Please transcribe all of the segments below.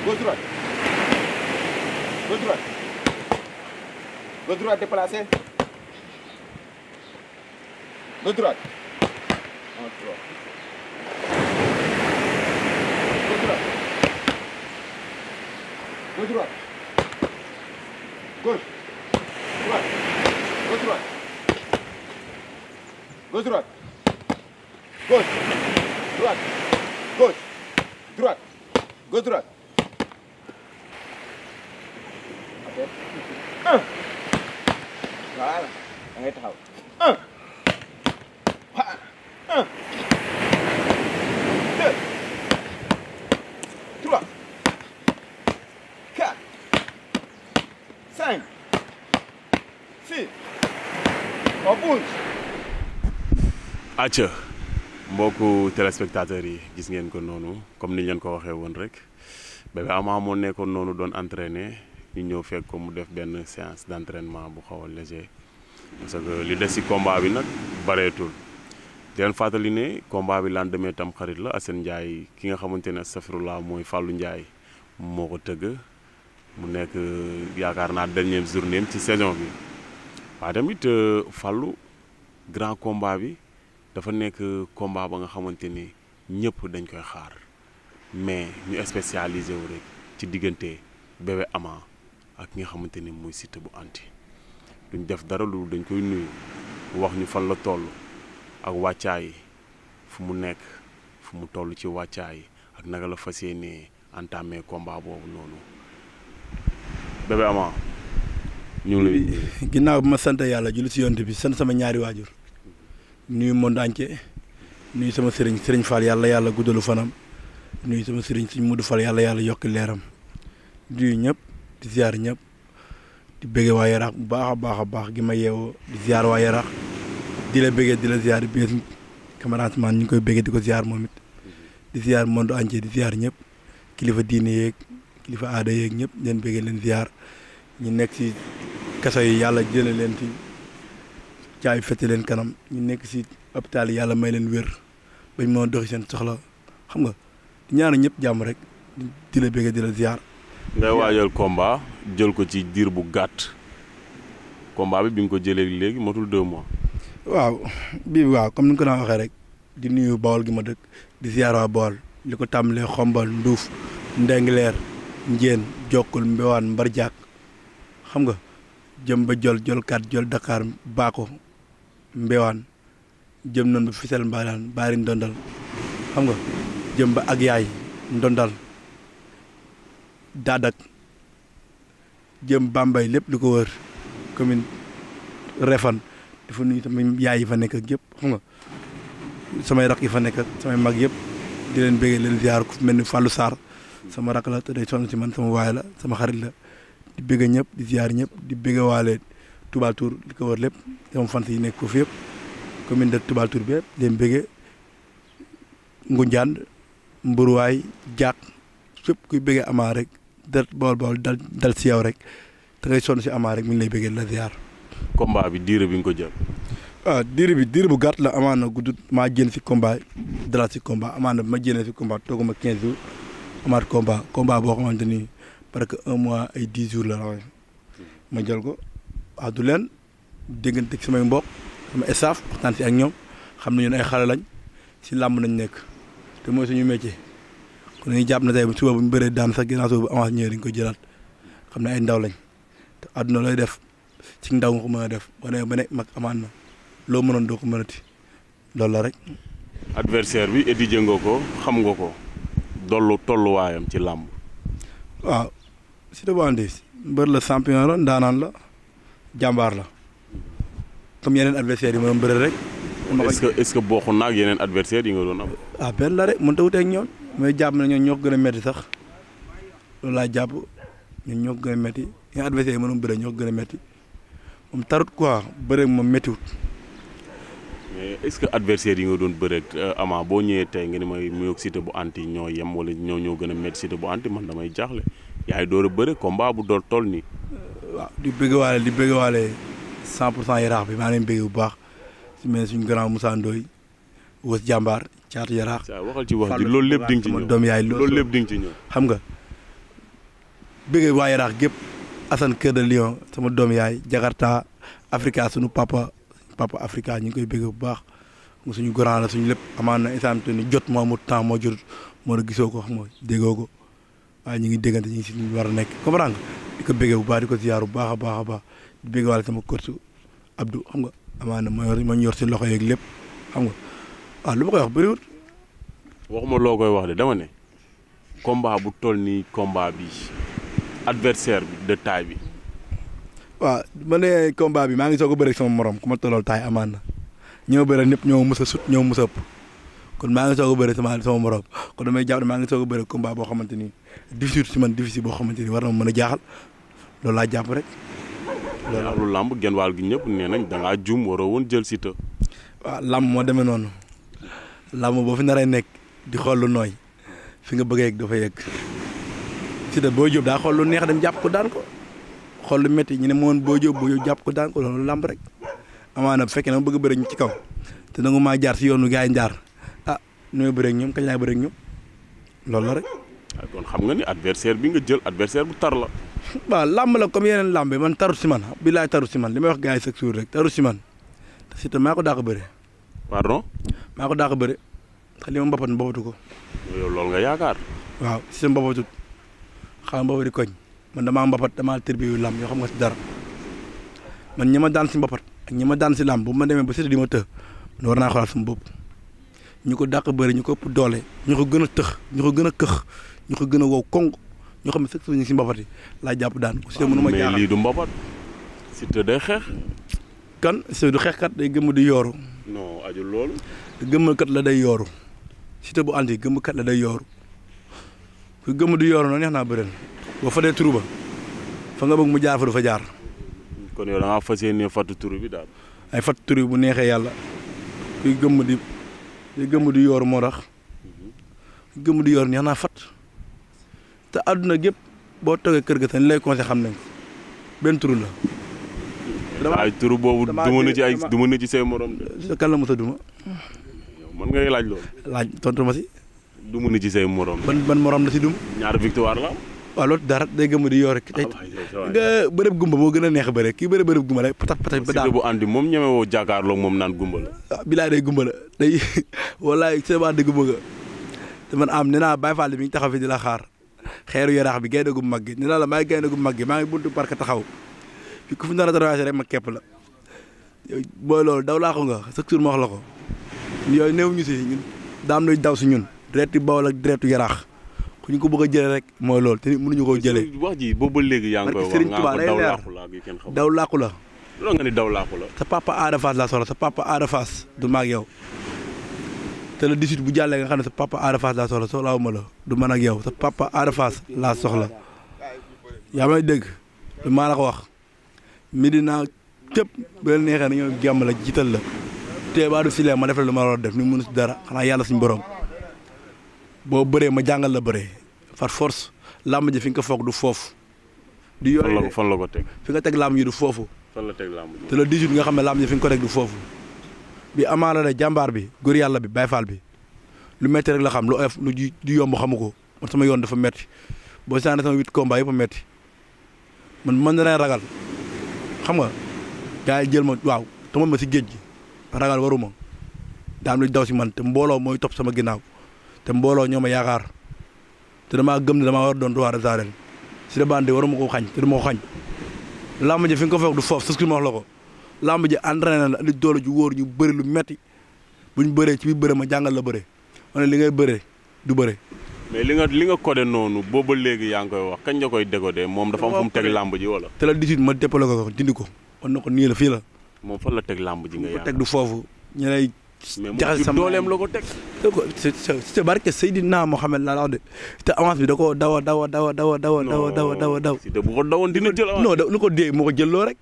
Gauche droite. Gauche droite. Gauche droite déplacé. Gauche droite. 1, 3. Gauche droite. Gauche droite. Gauche. Droite. Gauche droite. Gauche droite. Gauche. Droite. Gauche. Droite. Gauche droite. Ok. 1. Voilà. Da ngay taxaw. 1. 1. 2. 3. 4. 5. 6. On bouge. acca mbokku téléspectateurs yi gis ngeen ko noonu comme ni leen ko waxee woon rek Bébé Ama moo nekkoon noonu doon entraîner ñu ñëw fekk ko mu def benn séance d'entraînement bu xaw a léger parce que li des ci combat bi nag bareetul di leen fàttali ne combat bi lendemain tam xarit la Assane Ndiaye ki nga xamante ne astafirullah mooy Fallou Ndiaye moo ko tëgg mu nekk yaakaar naa dernière journée ci saison bi waaye tamit Fallou grand combat bi dafa nekk combat ba nga xamante ni ñëpp dañ koy xaar mais ñu spécialisé wu rek ci diggante Bébé Ama ak ki nga xamante ni muy Siteu bu anti duñ def dara lu dañ koy nuyu wax ñu fan la toll ak wàccaay fu mu nekk fu mu toll ci wàccaay ak naka la fas yéenee entamé combat boobu noonu Bébé Ama ñu ngi lay. ginnaaw bi ma sant yàlla julli si yonte bi sant sama ñaari waajur nuyu monde entier nuyu sama sëriñ Fall yàlla guddalu fanam nuyu sama sëriñ Sëriñ Mudu Fall yàlla yokk leeram nuyu ñëpp di ziar ñëpp di bëggee waa Yaraax bu baax a baax gi ma yeewoo di ziar waa Yaraax di la bëggee di la ziar bi cameraman ñu ngi koy bëggee di ko ziar moom it di ziar monde entier di ziar ñëpp kilifa diine yeeg kilifa aada yeeg ñëpp leen bëggee leen ziar ñu nekk ci kaso yi yàlla jëlee leen ci caay fete leen kanam ñu nekk ci hôpital yi yàlla may leen wér bañ moo doxi seen soxla xam nga di ñaanu ñëpp jàmm rek di la bëggee di la ziar. ngay waajal combat jël ko ci diir bu gàtt combat bi nga ko jëlee léegi motul 2 mois. waaw comme ni nga ko daan waxee rek di nuyu Bawol gi ma dëkk di ziar waa Bawol li ko tàmbalee Xombal Nduuf Ndengleer Njéen Jokkul Mbewaan Mbarjaak xam nga jëm ba jol kat jol Dakar Baako Mbewaan jëm noonu ba Fisel Mbaadaan Baari Ndondal xam nga jëm ba ak yaay Ndondal Dadak jëm Bambey lépp li ko wër commune Refane dafa nuyu tamit yaay yi fa nekk ak yëpp xam nga samay rak yi fa nekk ak samay mag yëpp di leen béggee leen ziar ku mel ni Fallou Sarr sama rak la te day sonn ci man sama waay la sama xarit la di bégg ñëpp di ziar ñëpp di bégg waale Touba Tour li ko wër lépp sama fans yi nekk ko fi yëpp commune de Touba Tour bi yëpp leen béggee Ngunjaan Mburuwaay Jaak fépp kuy béggee Ama rek Bawol dal si yow rek da ngay sonn si Ama rek mi ngi lay béggee la ziar. combat bi diire bi nga ko jël. waaw diir bu gàtt la amaana guddut maa génn si combat dalaat si combat amaana bi ma génnee si combat tooguma 15 jours amaat combat boo xamante ni parce que 1 mois ay 10 jours la rawee ma jël ko waaw du leen déggante ak samay mbokk sama staff waxtaan si ak ñoom xam ne ñun ay xale lañ si làmb nañ nekk te mooy suñu métier kon dañuy jàpp na tey suba bu ñu bëree daan sax ginnaaw suba bu avance ñëwee dañ ko jëlaat xam ne ay ndaw lañ te àdduna looy def ci ndaw nga ko mën a def ba nekk mag amaan na loo mënoon doo ko mënati loolu la rek. adversaire bi étudier nga ko xam nga ko tolluwaayam ci làmb. waaw Siteu bu Andi mbër la champion la ndaanaan la jàmbaar la comme yeneen adversaires yi ma doon bëre rek. est-ce que bokk na ak yeneen adversaires yi nga doon am. ah benn la rek mënut a wutee ak ñoom mais jàpp na ñoo ko gën a métti sax loolu laa jàpp ñun ñoo ko gën a métti yeneen adversaires yi ma doon bëre ñoo ko gën a métti moom tarut quoi bëre moom méttiwut. mais est-ce que adversaire yi nga doon bëre Ama boo ñëwee tey nga ne may mu yokk Siteu bu Anti ñoo yem wala ñoo gën a métti Siteu bu Anti man damay jaaxle yaay door a bëre combat bu doon toll nii. waaw di bëgg waale 100% Yaraax bi maa leen bëgg bu baax su mel suñu grand Moussa Ndoye wës jàmbaar caatu Yaraax. waxal ci wax ji loolu lépp di nga ci ñëw doom yaay loolu lépp di nga ci ñëw. xam nga bëggee waa Yaraax gépp Assane Cœur de Lion sama doom yaay Jakarta Africa suñu papa Africa ñu ngi koy bëggee bu baax mu suñu grand la suñu lépp amaan na instant ni jot moo amul temps moo jot moo la gisoo ko xam nga déggoo ko waaye ñu ngi déggante ñu ngi si ñu war a nekk comprendre nga di ko bëggee bu baax di ko ziar bu baax a baax a baax di bëggee wàlle sama coach Abdou xam nga amaan na ma yor si loxo yeeg lépp xam nga waaw lu ma koy wax bëriwul. waxuma loo koy wax de dama ne combat bu toll nii combat bi adversaire bi de taille bi. waaw ma ne combat bi maa ngi soog a bëre sama morom ku ma tollool taille amaan na ñoo bëre ñëpp ñoo mës a sut ñoo mës a ëpp kon maa ngi soog a bëre sama morom kon damay jàpp ne maa ngi soog a bëre combat boo xamante ni difficile si man difficile boo xamante ni war na ma mën a jaaxal loolu laa jàpp rek. loolu lu làmb genn wàll gi ñëpp nee nañ da ngaa juum waroo woon jël Siteu. waaw làmb moo demee noonu làmb boo fi naree nekk di xool lu nooy fi nga bëgg a yegg dafa yegg Siteu Boy Diop daa xool lu neex dem jàpp ko daan ko xool lu métti ñu ne moom Boy Diop jàpp ko daan ko loolu làmb rek amaana bu fekkee ne ma bëgg a bëre ñu ci kaw te nangu maa jaar si yoonu gars yi jaar ah nu may bëre ak ñoom kañ laay bëre ak ñoom loolu la rek. kon xam nga ni adversaire bi nga jël adversaire bu tar la. waaw làmb la comme yeneen làmb yi man taru si man billaay taru si man li may wax gars yi chaque jour rek taru si man te Siteu maa ko dàq bëre. pardon. maa ko dàq bëre te li ma mbapat mbapatu ko. yow loolu nga yaakaar. waaw Siteu mbapatut xam nga mbapati koñ man damaa mbapat damaa tërbiyu làmb yoo xam nga si dara man ñi ma daan si mbapat ak ñi ma daan si làmb bu ma demee ba Siteu di ma të man war naa xoolaat sama bopp ñu ko dàq bëre ñu ko ëpp doole ñu ko gën a tëx ñu ko gën a këx ñu ko gën a wow kong ñoo xam ne sax ñu si mbapat yi laa jàpp daan ko Siteu mënu ma jaaxal mais lii du mbapat Siteu day xeex. kan Siteu du xeexkat day gëmm di yooru. non aju loolu. gëmmkat la day yooru Siteu bu anti gëmmkat la day yooru ku gëmm di yooru noonu neex naa bëreel boo fa dee turu ba fa nga bëgg mu jaar fa du fa jaar. kon yow da ngaa fas yéene fàttu turu bi daal. ay fàttu turu bu neexee yàlla kuy gëmm di yooru moo tax gëmm di yooru neex naa fat te àdduna gépp boo toogee kër ga te ni lay conseillé xam nañ benn turu la. ay turu boobu duma na ci ay duma na ci say morom de. kan la mos a duma. yow mën ngay laaj loolu. laaj tontu ma si. duma na ci say morom. ban morom la si duma. ñaar victoire la am. waaw loolu dara day gëmm di yoore tey nga bërëb gumba moo gën a neex a bëre kii bërëb gumba rek patax ba daal Siteu bu andi moom ñeme woo jàkkaarloo moom naan gumba la. ah bilaay day gumba la day walaay seulement de gumba nga te man am nee naa Baye Fall mi ngi taxaw fi di la xaar xeeru Yaraax bi gaynde gu mag gi nee naa la maa ngi gaynde gu mag gi maa ngi buntu parc taxaw fi ku fi nar a traversé rek ma képp la booy loolu daw laa ko nga chaque jour ma wax la ko yooyu néew ñu si ñun daam luy daw si ñun deretu Bawol ak deretu Yaraax ku ñu ko bëgg a jëlee rek mooy loolu te mënuñu koo jëlee. wax ji boobu ba léegi yaa ngi koy wax nga ko daw laaxu la gi kenn xam. daw laaxu la. loolu nga ni daw laaxu la. sa papa Ada Fass laa soxla sa papa Ada Fass du maag yow te le 18 bu jàllee nga xam ne sa papa Ada Fass laa soxla soxlaawu ma la du man ak yow sa papa Ada Fass laa soxla yaa may dégg lu maa la ko wax Medina képp bu leen neexee dañoo jàmm la jiital la te baa du si lee ma def la lu ma war a def ni mënu si dara xanaa yàlla suñu borom boo bëree ma jàngal la bëree par force làmb ji fi nga ko foog du foofu. du yooyu fan la ko teg. fi nga teg làmb ji du foofu. fan la teg làmb ji. te le 18 nga xam ne làmb ji fi nga ko teg du foofu bi amaana ne jàmbaar bi góor yàlla bi Baye Fall bi lu métti rek la xam lu oyof lu du yomb xamu ko man sama yoon dafa métti boo seetlee sama 8 combats yëpp a métti man danay ragal xam nga gars yi jël ma waaw te man ma si géej gi ragal waruma daam lu daw si man te mbooloo mooy topp sama ginnaaw. te mbooloo ñoo ma yaakaar te damaa gëm ne damaa war a doon roi des arènes Siteu bu andi waruma ko xañ te du ma ko xañ làmb ji fi nga ko foog du foofu sës ma wax la ko làmb ji entraîné na andi doole ju wóor ñu bëri lu metti buñ bëree ci biir bëre ma jàngal la bëre ma ne li ngay bëree du bëre. mais li nga codé noonu booba léegi yaa ngi koy wax kañ nga koy dégodé moom dafa am fu mu teg làmb ji wala. te la 18 ma déppale ko dindi ko wan na ko nii la fii la. moom fan la teg làmb ji nga yaakaar teg du foofu ñu lay jaxase sama dooleem la ko teg. c'est barke Seydina Mohamed laa la wax de te avance bi da koo daw. Siteu bu ko dawoon dina jël avance. non lu ko dee moo ko jëlloo rek.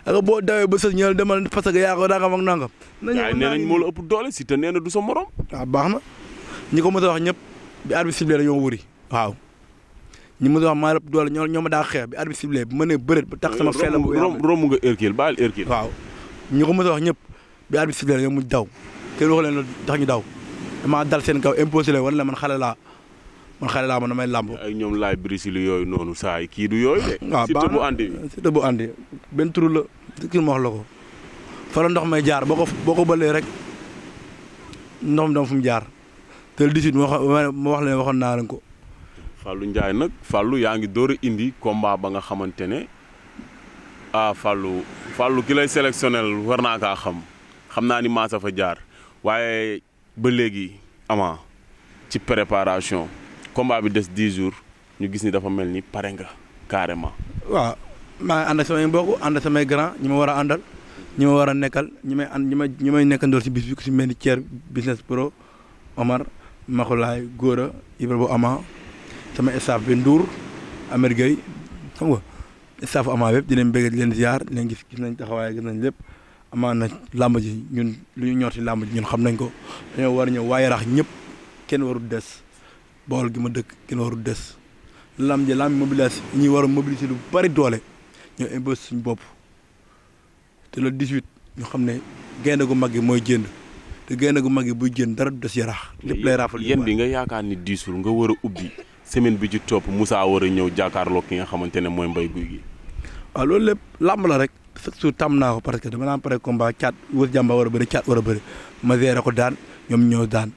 ak boo dawee ba sës ñëw demal parce que yaa ko nangam ak nangam. nee nañ moo la ëpp doole Siteu nee na du sa morom. waaw baax na ñi ko mën a wax ñëpp bi arbitre sifflé dañoo wuri waaw ñi mën a wax maa ëpp doole ñoo ma daa xeex bi arbitre sifflé bu mënee bëreet ba tax sama fell bu romb nga Hercule baal Hercule. waaw ñi ko mën a wax ñëpp bi arbitre sifflé dañoo mujj daw kenn wax leen tax ñu daw damaa dal seen kaw imposé leen wala man xale laa man xale laa man damay làmb. ay ñoom laay brisili yooyu noonu saa yi kii du yooyu de. waaw Siteu bu andi bi Siteu bu andi benn tur la kii ma wax la ko fa la ndox may jaar boo ko bëlee rek ndox mi dama fu mu jaar te le 18 ma wax leen waxoon naa leen ko. Fallou Ndiaye nag Fallou yaa ngi door a indi combat ba nga xamante ne Fallou ki lay sélectionnel war naa kaa xam naa ni maasa fa jaar waaye ba léegi Ama ci préparation combat bi des 10 jours ñu gis ni dafa mel ni pare nga carrément. waaw maa ngi ànd ak samay mbokk ànd ak samay grand ñi ma war a àndal ñi ma war a nekkal ñi may nekkandoor si bis bi ku si mel ni Thier business pro Omar Makhulaay Góora Ibra bu Ama sama staff bi Ndour Amir Gueye xam nga staff Ama bépp di leen bëgg di leen ziar di leen gis nañ taxawaay gis nañ lépp amaa na làmb ji ñun lu ñu ñor si làmb ji ñun xam nañ ko dañoo war a ñëw waaye rax ñëpp kenn warul des bool gi ma dëkk kenn warul des làmb ji làmb mobilisation ñuy war a mobiliser lu bari doole ñoo investir suñu bopp te le 18 ñu xam ne gaynde gu mag gi mooy jënd te gaynde gu mag gi buy jënd dara du des yaraax lépp lay raafal yéen bi nga yaakaar ni diisul nga war a ubbi semaine bi ci topp Moussa war a ñëw jàkkaarloo ki nga xamante ne mooy Mbaye Gouy Gui. waaw loolu lépp làmb la rek chaque jour tàmm naa ko parce que dama naan pare combat caat wër jàmba war a bëri caat war a bëri ma géré ko daan ñoom ñoo daan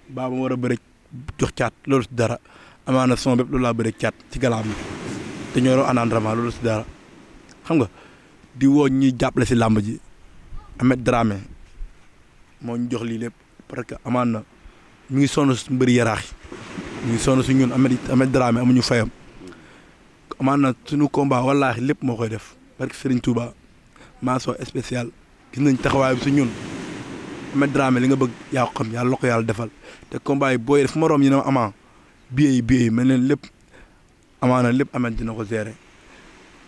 baa ma war a bëri jox caat loolu si dara amaana son bépp loolu laa bëri caat ci galaam bi te ñoo doon anandrement loolu si dara xam nga di woo ñuy jàppale si làmb ji Ahmed Dramé moo ñu jox lii lépp parce que amaan na mi ngi sonn su mbëri yaraax yi mi ngi sonn su ñun Ahmed Dramé amuñu fayam amaan na suñu combat wallaahi lépp moo koy def parce que Serigne Touba mention spéciale gis nañ taxawaay bi su ñun Ahmed Dramé li nga bëgg yaa ko xam yàlla la ko yàlla defal te combat yi booy def moroom yi ne amaa billet yi mel leen lépp amaana lépp Ahmed dina ko gérer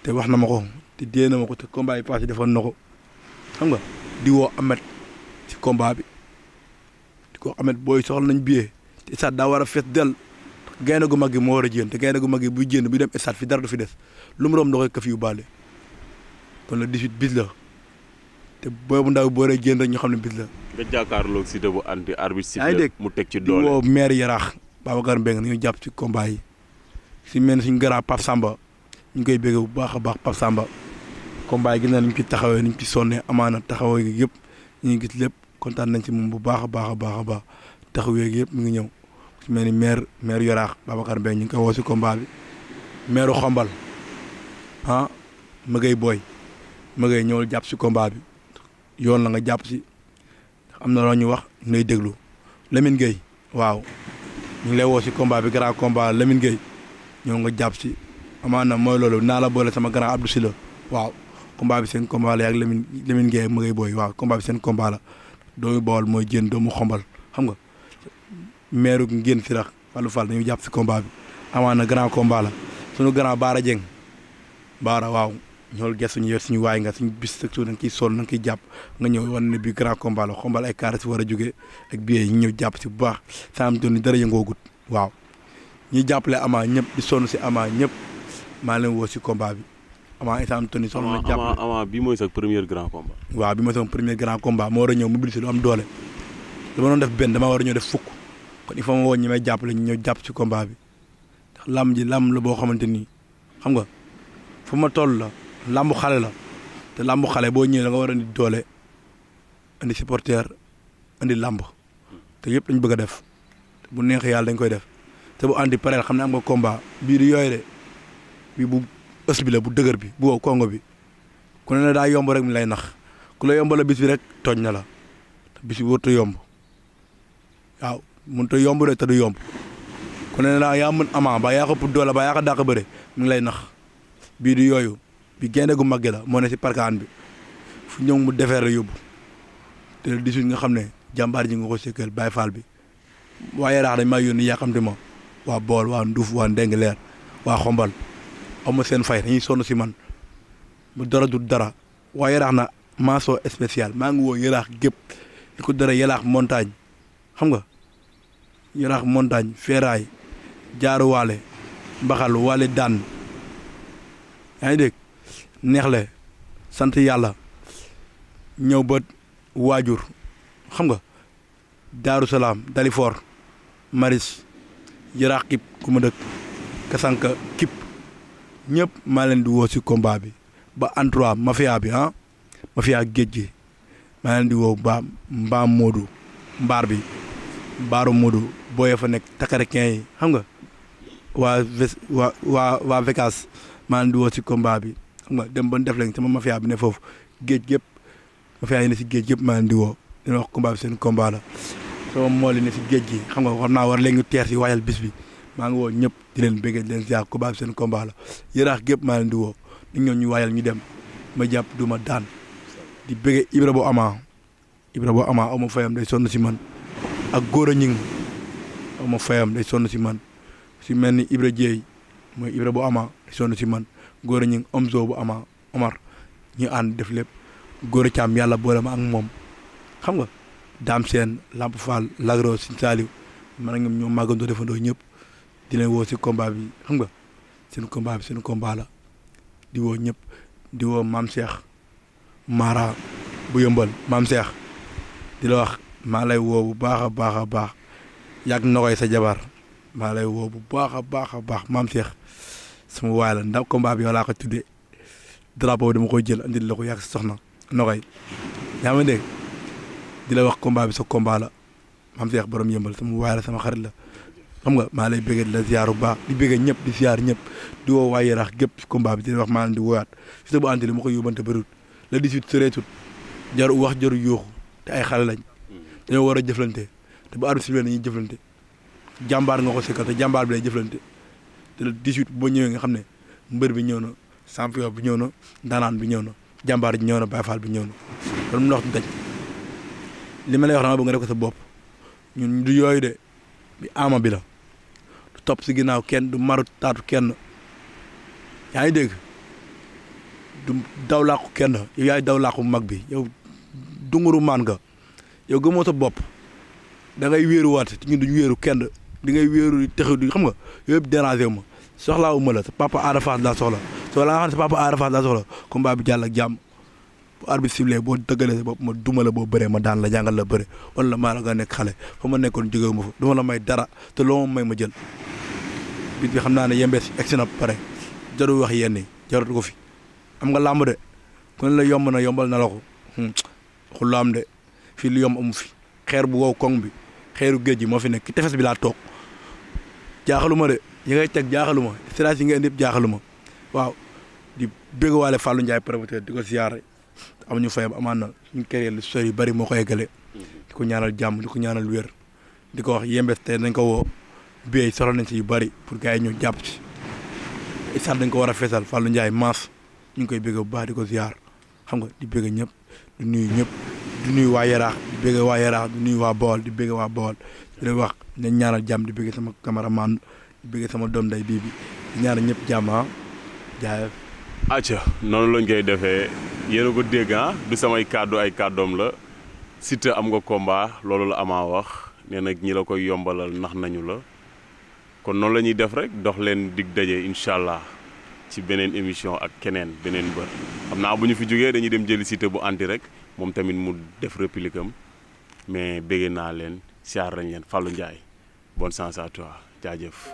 te wax na ma ko te dee na ma ko te combat yi passé defoon na ko xam nga di woo Ahmed ci combat bi di ko Ahmed booy soxla nañ billet te stade daa war a fees del gaynde gu mag gi moo war a jënd te gaynde gu mag gi buy jënd buy dem stade fi dara du fi des lu mu romb da koy këf yu baale kon le 18 bis la te booy bu ndaw boo ree jënd rek ñu xam ne bis la. nga jàkkaarloog Siteu bu anti arbitre yaa ngi dégg mu teg ci doole di woo maire Yaraax Babacar Mbengue ñu jàpp ci combat yi si mel ni suñu grand Pape Samba ñu ngi koy bégg bu baax a baax Pape Samba combat yi gis nañ ni ñu ci taxawee ni ñu ci sonnee amaana taxawee yëpp ñu ngi gis lépp kontaan nañ ci moom bu baax a baax a baax a baax taxawee yëpp mu ngi ñëw su mel ni maire Yaraax Babacar Mbengue ñu ngi koy woo si combat bi maire Xombal Magay Boy Magay ñëwal jàpp si combat bi yoon la nga jàpp si am na loo ñu wax ngay déglu Lamine Gueye waaw ñu ngi lay woo si combat bi grand combat Lamine Gueye ñëw nga jàpp si amaana mooy loolu naa la boole sama grand Abdou Sylla waaw combat bi seen combat la ak Lamine Gueye Magay Boy waaw combat bi seen combat la doomu Bawol mooy jën doomu Xombal xam nga maire ngeen si rax Fallou Fall dañuy jàpp si combat bi amaana grand combat la sunu grand Baara Dieng Baara waaw ñoolu ges suñu yor suñu waay nga suñu bis sag da nga ciy sol na nga ciy jàpp nga ñëw wan ne bi grand combat la Xombal ay kaar si war a jógee ak billet yi ñëw jàpp si bu baax saam doon ni dara yëngoogut waaw ñuy jàppale Ama ñëpp di sonn si Ama ñëpp maa leen woo si combat bi Ama isaam toni soxla na jàppale Ama bi mooy sa premier grand combat waaw bi mooy sama premier grand combat ma war a ñëw mobiliser lu am doole dama doon def benn dama war a ñëw def fukk kon il faut ma woo ñi may jàppale ñu ñëw jàpp si combat bi ndax lam ji lam la boo xamante nii xam nga fu ma toll la lambu xale la te lambu xale boo ñëwee da nga war a indi doole indi supporter indi lamb te yëpp lañ bëgg a def bu neexee yàlla dañ koy def te bu andi pareel xam ne am nga combat bii di yooyu de bii bu ës bi la bu dëgër bi bu wow kongo bi ku ne daa yomb rek mi lay nax ku la yomb la bis bi rek tooñ na la te bis bi warut a yomb waaw mënut a yomb de te du yomb ku ne daa yaa mën Ama ba yaa ko ëpp doole ba yaa ko dàq bëre mi ngi lay nax bii di yooyu bi gaynde gu mag la moo ne si parkaan bi fu ñëw mu defeer la yóbbu te le 18 nga xam ne jàmbaar ji nga ko sekkal Baye Fall bi waaye raax dañ maa yónni yàqamti ma waa Bool waa Nduuf waa Ndeng Leer waa Xombal aw ma seen fay dañuy sonn si man mu dara du dara waaye raax na mention spéciale maa ngi woo yaraax gépp li ko dara yaraax montagne xam nga yaraax montagne feeraay jaaru waale mbaxal waale daan yaa ngi dégg neexle sant yàlla ñëw ba waajur xam nga Daaru Salaam Dalifor Maris Yaraax kip ku ma dëkk Kasanka kip ñëpp maa leen di woo si combat bi ba Antoine mafia bi mafia géej gi maa leen di woo mbaam Modou mbaar bi mbaaru Modou booyee fa nekk takarikin yi xam nga waa Vegas maa leen di woo si combat bi xam nga dem ba def leen sama mafia bi ne foofu géej gépp mafia yi ne si géej gépp maa leen di woo dina wax combat bi seen combat la sama mool yi ne si géej gi xam nga war léegi teer si waajal bis bi maa ngi woo ñëpp di leen bëggee di leen ziar combat bi seen combat la Yaraax gépp maa leen di woo ni ñoom ñu waajal ñu dem ma jàpp du ma daan di bëggee Ibra bu ama aw ma fayam day sonn si man ak Gora Ñing aw ma fayam day sonn si man si mel ni Ibra Dieye mooy Ibra bu ama day sonn si man Gora Ñing Omzo bu ama Omar ñu ànd def lépp Gora Thiam yàlla boole ma ak moom xam nga Dame Sène Lamp Fall Lagro Sine Saliou man ak ñoom ñoo màggandoo defandoo ñëpp di leen woo si combat bi xam nga seen combat bi seen combat la di woo ñëpp di woo Mame Cheikh Mara bu yëmbal Mame Cheikh di la wax maa lay woo bu baax a baax a baax yàgg nokoy sa jabar maa lay woo bu baax a baax a baax Mame Cheikh sama waay la ndax combat bi yow laa ko tuddee drapeau dama koy jël andil la ko yàgg sa soxna nokoy yaa ma dégg di la wax combat bi sa combat la Mame Cheikh borom yëmbal sama waay la sama xarit la xam nga maa lay bëggee di la ziar bu baax di bëggee ñëpp di ziar ñëpp di woo waa Yaraax gépp si combat bi di wax maa leen di woowaat si bu anti li ma koy yóbbante bëriwul le 18 soreetut jaru wax jaru yooxu te ay xale lañ dañoo war a jëflante te bu arbitre sifflé nañuy jëflante jàmbaar nga ko sikkal te jàmbaar bi lay jëflante te le 18 boo ñëwee nga xam ne mbër bi ñëw na champion bi ñëw na ndaanaan bi ñëw na jàmbaar bi ñëw na Baye Fall bi ñëw na loolu mu la wax daj li ma lay wax dama bëgg nga def ko sa bopp ñun du yooyu de bi ama bi la du topp si ginnaaw kenn du maru taatu kenn yaa ngi dégg du daw làqu kenn yow yaay daw làqu mag bi yow dunguru maan nga yow gëmoo sa bopp da ngay wéeru waat te ñun duñu wéeru kenn di ngay wéeru di texu di xam nga yooyu yëpp dérangé wu ma soxlaawu ma la sa papa Ada Fass laa soxla soo la nga xam ne sa papa Ada Fass laa soxla combat bi jàll ak jàmm bu arbitre sifflé boo dëggalee sa bopp ma duma la boo bëree ma daan la jàngal la bëre wala la maa la nga nekk xale fa ma nekkoon jógewu ma fa duma la may dara te loo ma may ma jël bit bi xam naa ne yembees egsi na pare jarul wax yenn yi jaratu ko fi am nga làmb de ku ne la yomb na yombal na la ko xullu am de fii lu yomb amu fi xeer bu wow koŋ bi xeeru géej gi moo fi nekk ki tefes bi laa toog jaaxaluma de yi ngay teg jaaxaluma stratégie yi nga indi yëpp jaaxaluma waaw di bégg waale Fallou Ndiaye promoteur di ko siyaare amuñu fayam amaan na ñu kër lu sori yu bëri moo ko eggale di ko ñaanal jàmm di ko ñaanal wér di ko wax yembes tey nañ ko woo biyey soxla nañ si yu bëri pour gars yi ñëw jàpp ci isaat dañ ko war a feesal Fallou Ndiaye maas ñu ngi koy bégg bu baax di ko ziar xam nga di bégg ñëpp di nuyu ñëpp di nuyu waa Yaraax di bégg waa Yaraax di nuyu waa Bawol di bégg waa Bawol di leen wax nañ ñaanal jàmm di bégg sama cameraman di bégg sama doom day bii bi di ñaanal ñëpp jàmm jaayef acca noonu lañ koy defee yéen a ko dégg du samay kàddu ay kàddoom la Siteu am nga combat loolu la Ama wax nee nag ñi la koy yombalal nax nañu la kon noonu la ñuy def rek dox leen dig daje incha allah ci beneen émission ak keneen beneen bër xam naa bu ñu fi jógee dañuy dem jëli Siteu bu anti rek moom tamit mu def réplique am mais bégg naa leen siyaar nañ leen Fallou Ndiaye bonne chance à toi jaajëf